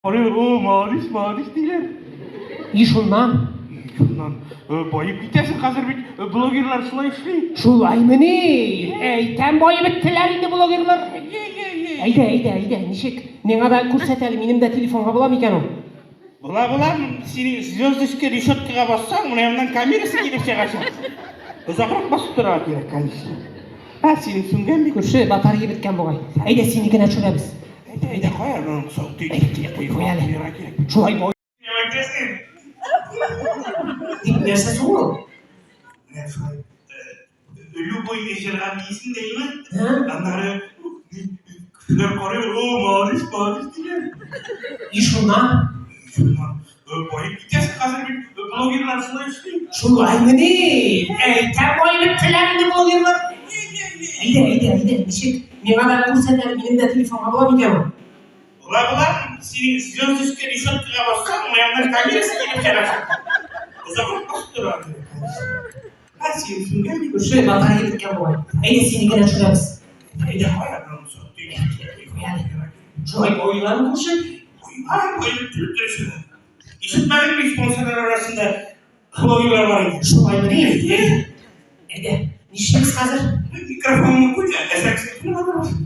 Карыйлар, о, молодец, молодец диләр. И шуннан? Шуннан баеп китәсең, хәзер бит блогерлар шулай эшли. Шулаймыни? Әйтәм, баеп беттеләр инде блогерлар. Әйдә, әйдә, әйдә, ничек? Миңа да күрсәт әле, минем дә телефонга була микән ул? Була, була, синең звездочка решеткага бассаң, менә моннан камерасы килеп чыгачак. Озаграк басып торырга кирәк, конечно. Ә, синең сүнгән бит. Күрше, батарея беткән бугай. Әйдә, синекенә төшерәбез. Әйдә, әйдә, кая, моның сау Әйдә, куй әле. Шулай бай. Дип нәрсә соң ул? Менә шулай. Любой җырга бийсең дә име? Аннары кешеләр карый, о, молодец, молодец диләр. И шуннан? Шуннан баеп китәсең, хәзер бит блогерлар шулай эшли. Шулаймыни? Әйтәм, баеп беттеләр инде блогерлар. Әйдә, әйдә, әйдә, ничек? Миңа да күрсәт әле, минем дә телефонга була микән ул? Була, була, синең звездочка решеткага бассаң, менә моннан камерасы килеп чыгачак. Озаграк басып торырга кирәк. Ә, синең сүнгән бит. Күрше, батарея беткән бугай. Әйдә, синекенә төшерәбез. Әйдә, кая, моның сау Куй әле. Шулай байлармы күрше? Байлар, байлар, төреп торасың. Ишетмәдеңме, спонсорлар арасында блогерлар бар икән. Шулаймыни? Әйдә, нишлибез хәзер? Микрофонны куй да, әзрәк селкенеп алырбыз.